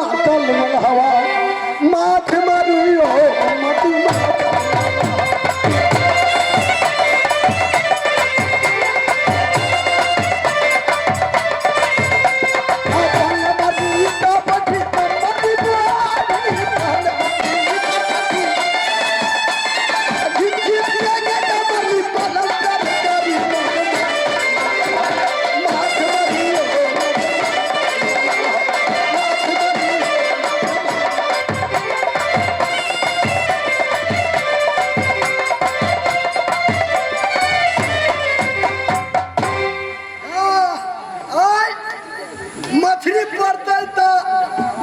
मातल मलहवा माथ मारियो मत मातल। मछली पड़तै तऽ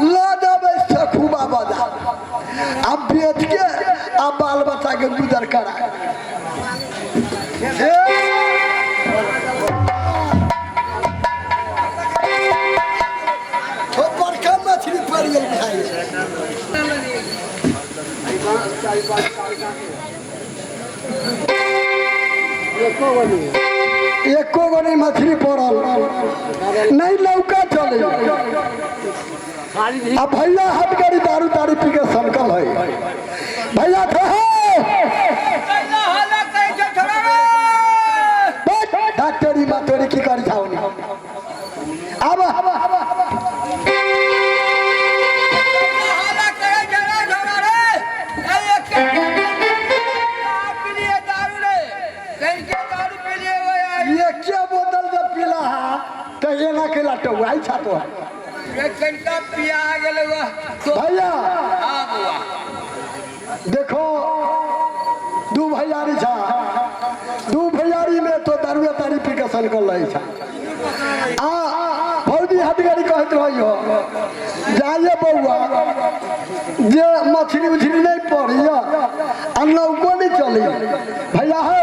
लऽ देबै सखुबा बाजार आ बेच के आ बाल बच्चा के गुजर करा हे। ओ बड़का मछली पड़ गेल खाइ। एको गो नहीं मछली पड़ल, नहीं लौका चले। अब भैया हट गई, दारू तारू पी के सनकल है भैया थे। डॉक्टरी मातोरी की कर जाओ अब। ये क्या बोतल जब पीला है तो ये ना के लटुआई छा तो पिया गेलै तो। भैया। हाँ बौआ। देखो, दू भैयारी छा, दू भैयारी में तो दारुए तारी पी के सनकल रही छा। आ भौजी हटगड़ी कहत रही हो जाइए बौआ जे मछली उछली नहीं पड़ी आ नौको नहीं चली। भैया हो।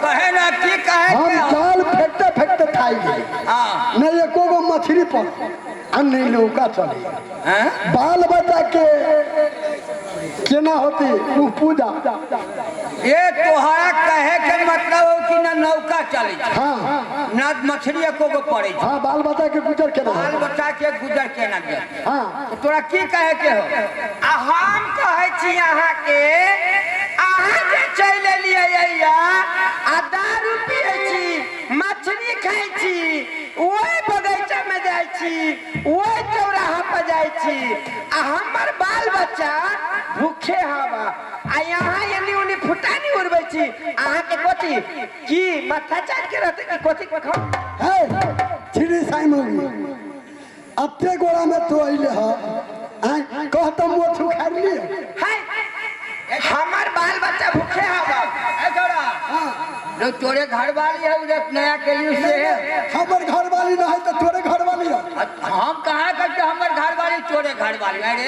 कहे ना की कहे। हम जाल फेंकते फेंकते थाई गए। हाँ। नहीं एको गो मछली पड़ आ नहीं नौका चली। हैं? बाल बच्चा के केना होती उ पूजा? ये तोहरा कहे के मतलब हो कि ना नौका चले छै, हाँ। ना मछली एको गो पड़े छै। हाँ, बाल बच्चा के गुजर केना बाल होती? बच्चा के गुजर केना गेल? हाँ। तो तोरा की कहे के हो? आ हम कहै छी अहाँके, अहाँ जे चलि एलियै अइया आ दारू पियै छी, मछली खाइ छी, ओहि बगैचामे जाइ छी, ओहि चौराहा पर जाइ छी आ हमर बाल बच्चा भूखे हवा आ यहाँ एनी ओनी फुटानी उड़बै छी। अहाँके कथी की माथा चाट के रहतै कि कथी खाउ? हे छिड़ी साई मौगी, अते गोरा में तो अइले ह आय कह त मोछ उखाड़ लिए। है हमर बाल बच्चा भूखे हवा। ए छोरा, जो तोरे घर वाली है उधर नया के लिए से है। हमर घर वाली नहीं तो तोरे घर वाली है। हम कहाँ करते हमर घर वाली तोरे घर वाली? अरे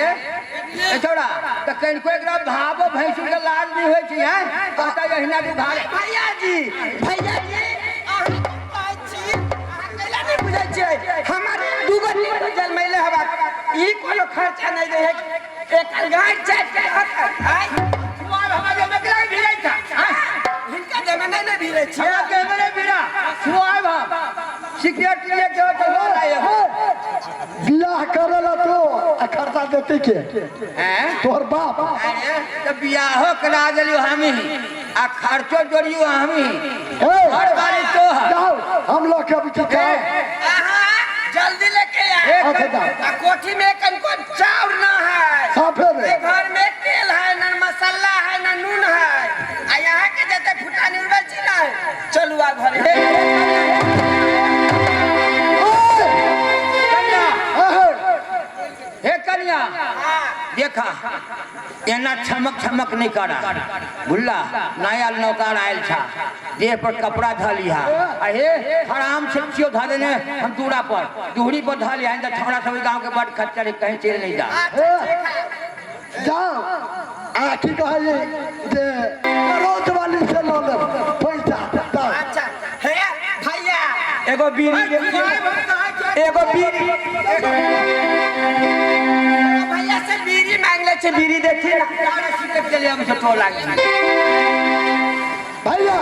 ए छोरा, तो कनिको एकरा भावो भैंसुर के लाज नहीं होइ छै हैं? कहता एहिना तू घर। भैया जी, भैया जी, अहाँ कहै छी, अहाँ कैला नहि बुझै छियै? हमर दूगो तीन गो जन्मैले हवा, ई कोनो खर्चा नहि दै है, एकर गाय चाटि के रहत आय। सुआर हमरा जे मेकला भिड़ै था, हाँ? हिनका देमे नहि ने भिड़ै छियै। हमरा के मेरे भिड़ा सुआर हम सिगरेट लिए के तो बोल आए। बियाह करल तो आ खर्चा देते के? हैं? तोहर बाप? अरे तो बियाहो करा देलियो हम ही आ खर्चो जोड़ियो हम ही। ए, घर वाली तो है। जाओ, हम लोग के अभी ए, अहाँ जल्दी लेके आ। अच्छा जाओ। आ कोठी में कनको चाउर ना है। साफे रे। घर में तेल है ना, मसाला है ना, नून है आ यहाँ के जते फुटानी उड़बै छी ना, चलू आ घरे। कन्या। ए, हे कन्या, देखा एना छमक छमक नहीं करा बुझला, नया नौकार आयल छा, देह पर कपड़ा धऽ लिहा आ हे आराम से छियो धऽ देने हम दूरा पर दुहरी पर धऽ लिहा, नहीं तऽ छौड़ा सब गाँव के बड़ खच्चर है, कहीं चलि नहीं जा। ए, जाओ आ की कहै जे पड़ोस वाली से लऽ लेब पैसा जाओ। अच्छा हे भैया। एगो बीड़ी, एगो बीड़ी। भैया से बीड़ी मांग ले छै, बीड़ी देखी ना। सिगरेट के लिए हम सब तो लागी। भैया,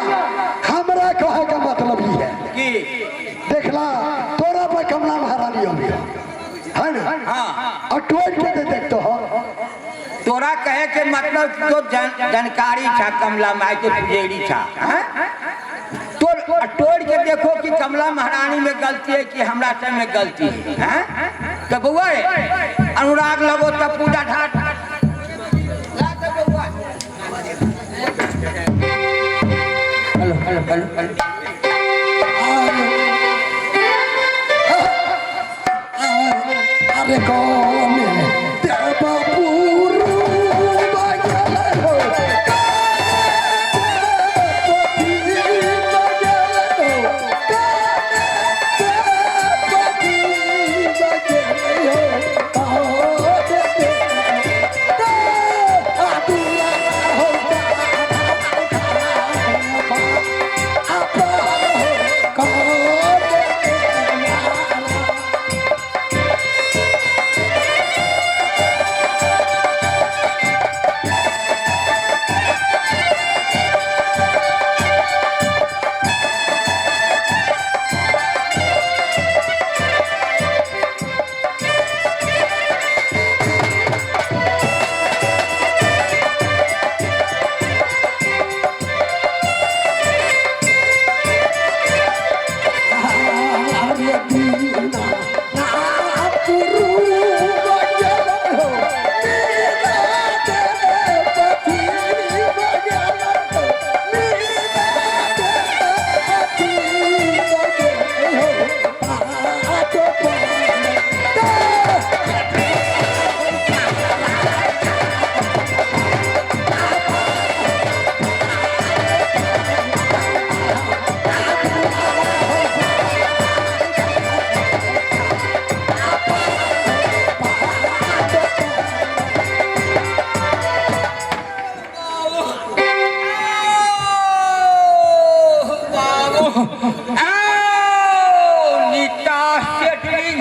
हमरा कहे का मतलब ई है की? देखला तोरा पर कमला महारानी अभी है ना? हाँ। आ टोल के दे देखतो हो। तोरा कहे के मतलब तो जानकारी छा कमला माई के पुजेरी छा हैं? तो तोड़ के देखो कि कमला महारानी में गलती है कि हमरा सब में गलती है, हैं? तो बउआ रे, अनुराग लगो तब पूजा ढाट। ला तो बउआ। Hello hello hello hello. अरे कौन देवपुर बगल हो, पति बगल हो, पति बगल हो, नीचा सेटरिंग,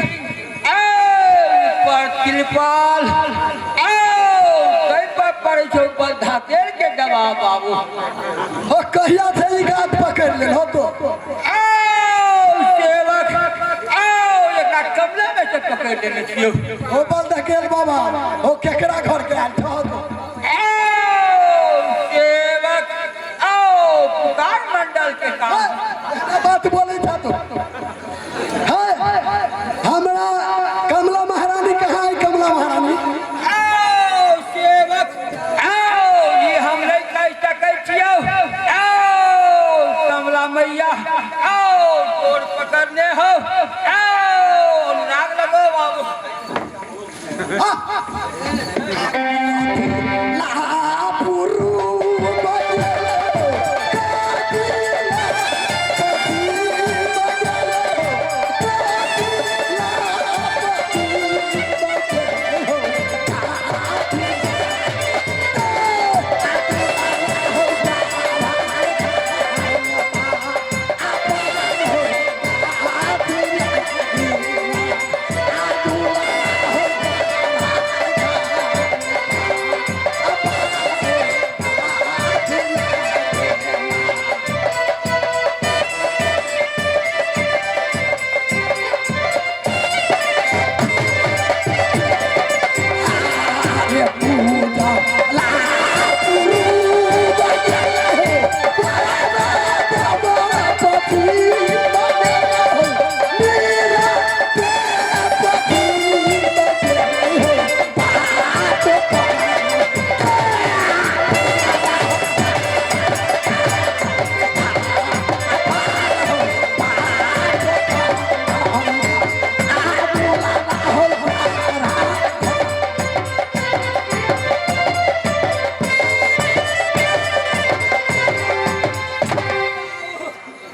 ऊपर तिरपाल, कई पर पड़े छौ ऊपर धकेल के दबा बाबू। हो कहिया से ई गात पकड़ ले हो तो। आओ सेवक, आओ एकरा कमला में से पकड़ लेने छियौ। हो बल धकेल बाबा, हो केकरा घर के आयल छौ तो। आओ सेवक, आओ पुकार मंडल के काम। एना बात बोलै छा तो। है हमरा कमला महारानी कहाँ है? कमला महारानी आओ सेवक, आओ ई हम नहीं कहि सकै छियौ। आओ कमला मैया, आओ गोर पकड़ने हो, आओ अनुराग लगो बाबू। लापुरु बगल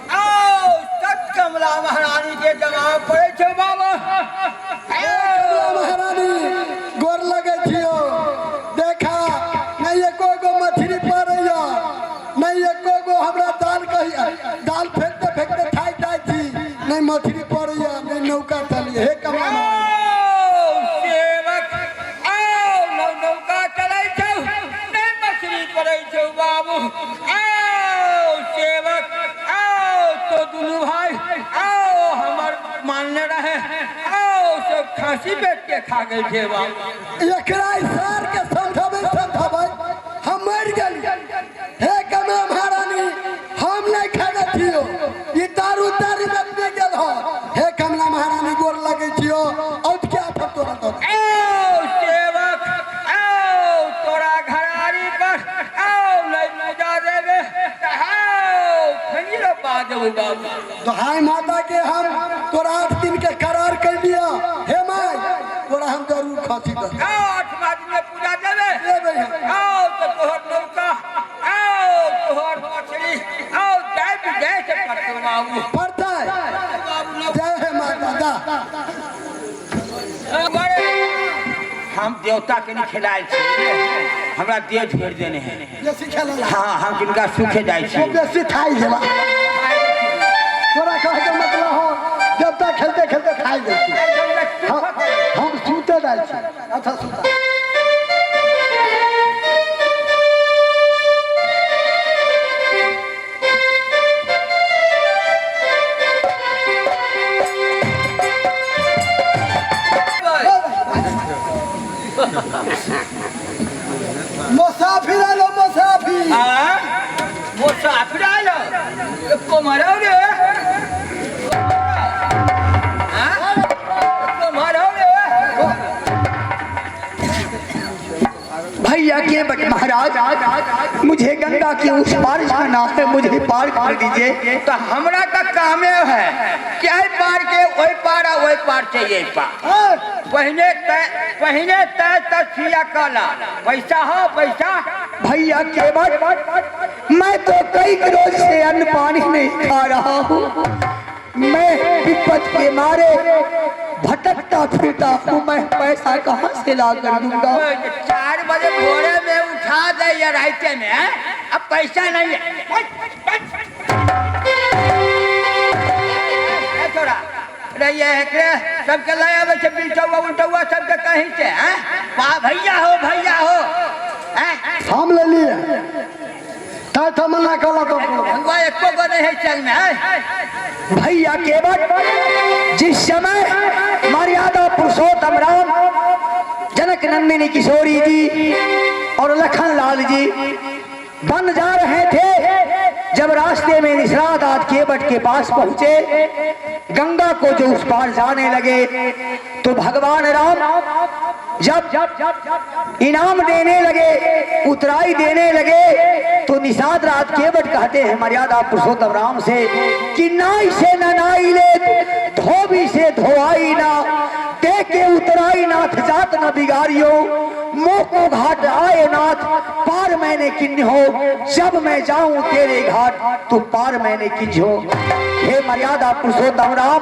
आओ सत कमला महारानी के जवाब पड़े छौ बाबा। कमला महारानी गोर लगे छियो। देखा नहीं एको गो मछली पड़ैया, नहीं एको गो हमरा दाल कहिया, दाल फेंकते फेंकते थाकि जाइ छी, नहीं मछली पड़ैया, नहीं नौका चलिए। हे कमला महारानी। आओ सेवक, आओ नौ नौका चलै छौ, नहीं मछली पड़ै छौ बाबू। आओ सेवक, आओ तो दुनू भाई, आओ हमर मानने रहे, आओ सब खांसी पे के खा गेल छै बाबू? एकरा सर के समझाबै समझाबै हम मरि गेली। हे कमला महारानी, हम नहीं खेने छियो, ई दारू तारी में पी गेल हो। हे कमला महारानी, गोर लगै छियो, औट के आफत तोरा दऽ दे। औ सेवक, औ तोरा घरारी पर औ नहीं पूजा देबे तऽ हौ खनी रोपा देबौ बाबू। दोहाई माता के हम तोरा 8 दिन के करार कर दिया। हे माई, तोरा हम जरूर खसी दे। औ 8वां दिन में पूजा देबे? देबै हम। औ तऽ तोहर नौका, औ तोहर मछली, औ दाबि जाइ छै पड़तौ बाबू। पड़तै। बाबू नौका। जय हे माता दा। हम देवता के नहीं खिलायल छी, हमरा देह झोड़ि देने है। बेसी खेला। हाँ, हम किनका सुखे जाइ छी। बेसी खाइ गेला। तोरा कहे के मतलब हो देवता खेलते खेलते खाइ जाइ छी। हम सुते जाइ छी। अच्छा सुता। मुसाफिर आलो मुसाफिर। मुसाफिर आलो कुमारो रे, कुमारो रे। भैया के बट महाराज, मुझे गंगा के उस पार जाना है, मुझे पार कर दीजिए। तो हमरा का कामे है क्या पार के ओई पार आ ओई पार चाहिए पार। पहिने तय पहिने तय तसिया कला पैसा हो पैसा। भैया के बट मैं तो कई रोज से अन्न पानी नहीं खा रहा हूँ, मैं विपत के मारे भटकता फिरता हूँ, मैं पैसा कहाँ से ला कर दूंगा? 4 बजे भोरे में उठा दे या राइते में, हैं? अब पैसा नहीं है। छोड़ा रहिए एकरे सबके लाए आवे छै बिलटौआ उलटौआ सबके कहीं से, हैं? पा भैया हो भैया हो, हैं? हम ले लिए ताय तो मना कला तो भगवा एको गो नहीं है संग में, हैं? भैया केवट जिस समय मर्यादा पुरुषोत्तम राम जनक नंदिनी किशोरी जी और लखन लाल जी बन जा रहे थे, जब रास्ते में निषाद आद केवट के पास पहुंचे, गंगा को जो उस पार जाने लगे तो भगवान राम जब इनाम देने लगे, उतराई देने लगे, तो निषाद राज केवट कहते हैं मर्यादा पुरुषोत्तम राम से कि नाई से ननाई ले, धोबी से धोआई ना, दे के उतराई नाथ जात न बिगाड़ियो, मोह को घाट आए नाथ पार मैंने किन्ह हो, जब मैं जाऊं तेरे घाट तो पार मैंने किन्ह हो। हे मर्यादा पुरुषोत्तम राम,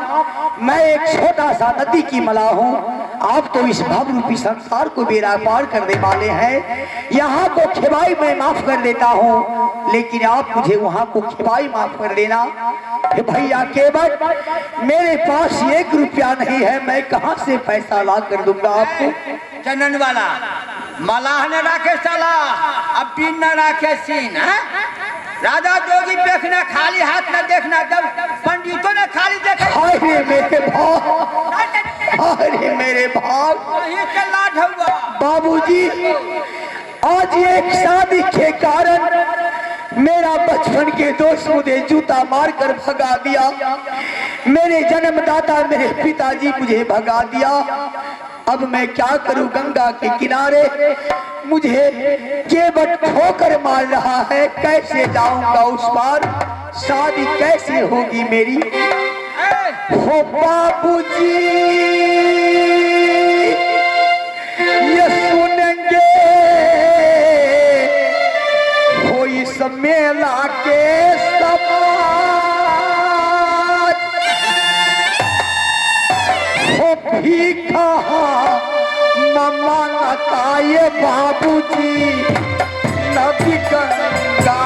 मैं एक छोटा सा नदी की मला हूँ, आप तो इस भव रूपी संसार को बेड़ा पार करने वाले हैं। यहाँ को खिवाई मैं माफ कर देता हूँ, लेकिन आप मुझे वहाँ को खिवाई माफ कर देना। हे भैया केवट, मेरे पास 1 रुपया नहीं है, मैं कहाँ से पैसा ला कर दूंगा आपको? चंदन वाला मलाह न राखे साला, अब बीन न राखे सीन, है? राजा जोगी देखना खाली हाथ न देखना, जब पंडितों ने खाली देखे। हाय रे मेरे भाग, अरे मेरे भाग, वही चला ढौआ। बाबूजी, आज एक शादी के कारण मेरा बचपन के दोस्त मुझे जूता मारकर भगा दिया, मेरे जन्मदाता मेरे पिताजी मुझे भगा दिया। अब मैं क्या करूं? गंगा के किनारे मुझे केवट ठोकर मार रहा है, कैसे जाऊंगा उस पार? शादी कैसे होगी मेरी? हो बाबूजी ये सुनेंगे हो इस मेला के समाज, हो भीखा ममा नताए बाबूजी नबी गंगा।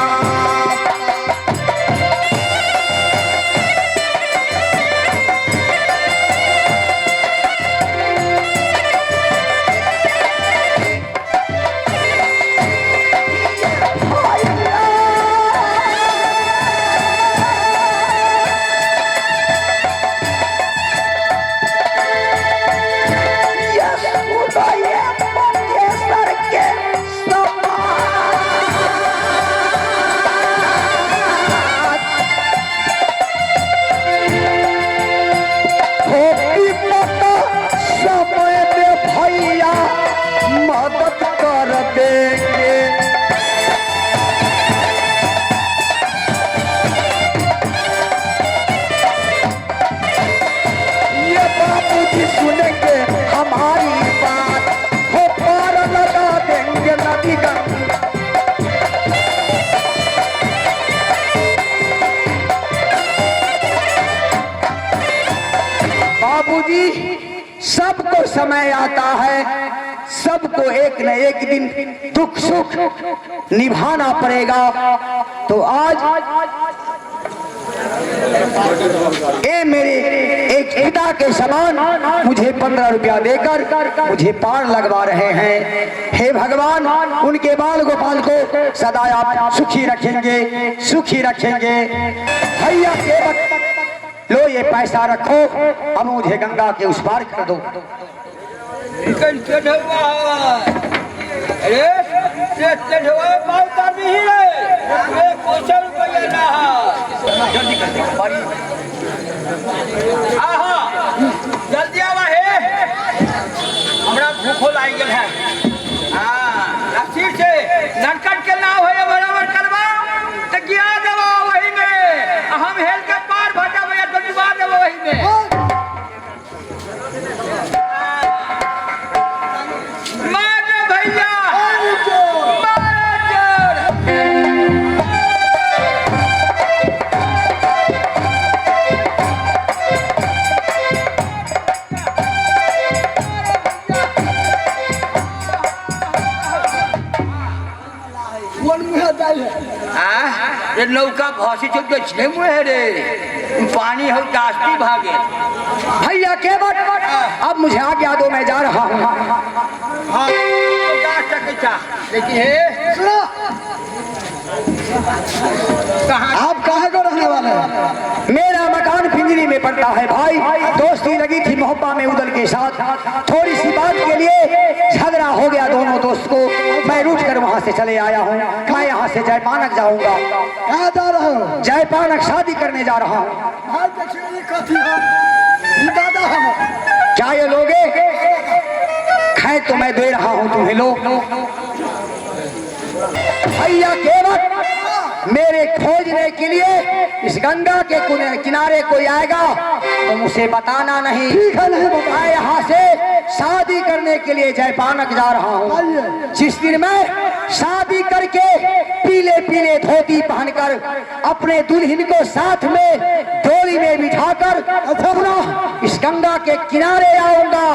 समय आता है, सबको एक न एक दिन दुख सुख निभाना पड़ेगा। तो आज ए मेरे एक पिता के समान मुझे 15 रुपया देकर मुझे पार लगवा रहे हैं। हे भगवान, उनके बाल गोपाल को सदा आप सुखी रखेंगे, सुखी रखेंगे। भैया केवट, लो ये पैसा रखो, अब मुझे गंगा के उस पार कर दो। अरे बहुत आदमी ही रे, पैसा रुपया ना। जल्दी कर दे, आहा जल्दी आवा हे, हमरा भूखो लागि गेल है। हाँ रस्सी से ननकट के नाव है बराबर करवा तो गिरा देबो वही में, हम हेल के पार भ जाबे या तो डुबा देबो वही में। मार रे भैया, मार जोर। कोन मुँहे जाइ है? आ रे नौका भसी चुप के छे मुहे रे, पानी हो जास्ती भागे। भैया केवट, अब मुझे आज्ञा दो, मैं जा रहा हूँ। हाँ जा सकै छा, लेकिन हे सुनो, कहाँ आप कहाँ को रहने वाले हैं? मेरा मकान पिंजरी में पड़ता है भाई। दोस्ती लगी थी मोहब्बा में उदल के साथ, थोड़ी सी बात के लिए झगड़ा हो गया दोनों दोस्त को। मैं रूठ कर वहां से चले आया हूँ। मैं यहाँ से जयपानक जाऊंगा। कहाँ जा रहे हो? जयपानक शादी करने जा रहा हूँ। भाई देखियो ये कथी है, ई दादा हम। क्या ये लोगे? खैर तो मैं दे रहा हूँ तुम्हें, लो। भैया केवट, मेरे खोजने के लिए इस गंगा के किनारे कोई आएगा तो मुझे बताना नहीं। ठीक है, नहीं बता। मैं यहाँ से शादी करने के लिए जयपानक जा रहा हूँ। आइए। जिस दिन मैं शादी करके पीले पीले धोती पहनकर अपने दुल्हन को साथ में डोली में बिठाकर पुनः इस गंगा के किनारे आऊंगा,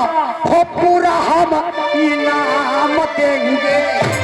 वो पूरा हम इनाम देंगे।